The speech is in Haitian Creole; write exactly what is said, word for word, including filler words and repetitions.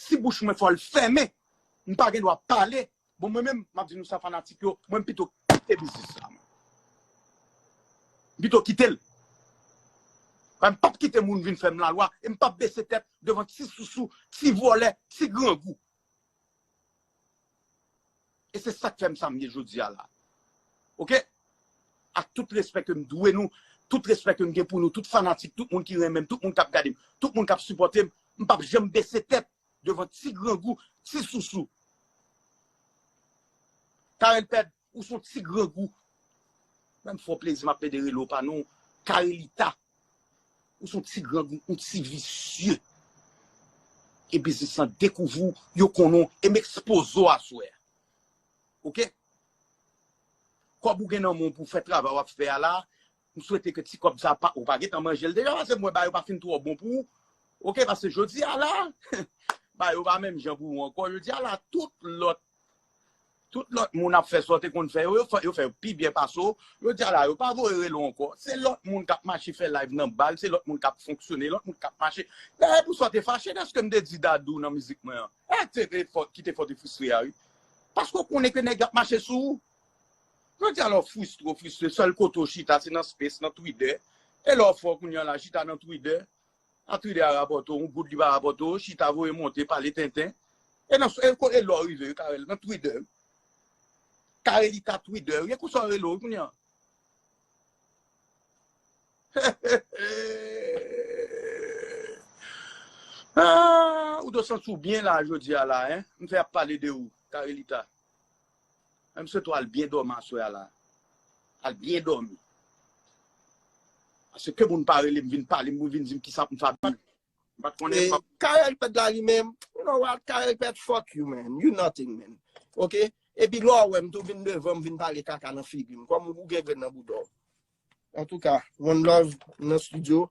Si bouch mwen fò l fèmen, m pa gen dwa pale. Bon, mwen menm, m ap di nou sa, fanatik yo, mwen m pito kite biznis sa. M pito kite l. Mwen m p ap kite moun vin fè m lalwa, e m p ap bese tèt devan ti sousou, ti vòlè, ti grangou. E se sa k fè m sa m ye jodi a la. Oke? Ak tout respè ke m dwe nou, tout respè ke m gen pou nou, tout fanatik, tout moun ki renmen m, tout moun k ap gade m, tout moun k ap sipòte m, m p ap janm bese tèt devan ti grangou, ti sousou. Carel Pèd, ou se yon ti grangou. Menm fò plezi m ap plede rele w pa non. Carelita, ou se yon ti grangou, yon ti visye. E biznis lan dekouvri w, yo konnen w, e m ekspoze w aswè a. Oke? Kòb ou gen nan men w pou w fè travay w ap fè a la, m swete ke ti kòb sa pa, ou pa gentan manje l deja, paske m wè bagay yo pa fin twò bon pou ou. Oke, paske jodi a la, bagay yo pa menm jan pou ou ankò. Jodi a la, tout lòt, tout lòt moun ap fè sa w te konn fè yo, yo fè, yo fè pi byen pase w. Jodi a la, yo pa voye rele w ankò. Se lòt moun k ap mache fè live nan bal, se lòt moun k ap fonksyone, lòt moun k ap mache. Dayè, pou sa w te fache dèske m te di Dadou nan mizik mwen an. E te, te fò, ki te fò te fristre a, wi. Paske w konnen ke nèg yo ap mache sou ou. Jodi a la w fristre, w fristre, sèl kote w chita, se nan Space, nan Twitter. E lè w fò kounye a la, chita nan Twitter. A Twitter a rapòte w, yon goud li pa rapòte w, chita voye monte, pale tenten. E nan, e ko-, e lè w rive, wi, Carel, nan Twitter. Carelita Twitter, wi, e konsa w rele w, wi, kounye a. Ah, ou dwe santi w byen la, jodi a la, en. M fè ap pale de ou, Carelita. Menm se tou al byen dòmi aswè a la. Al byen dòmi. Paske ke moun pa rele m vin pale m, vin di m kisa pou m fè. M pa t konnen. E Carel Pèd la li menm, you know what, Carel Pèd, fuck you, man. You nothing, man. Oke? Epi lè w wè m tou vin devan m, vin pale kaka nan figi m. Kòm ou gen grenn nan bouda w. Antouka, one love nan studio.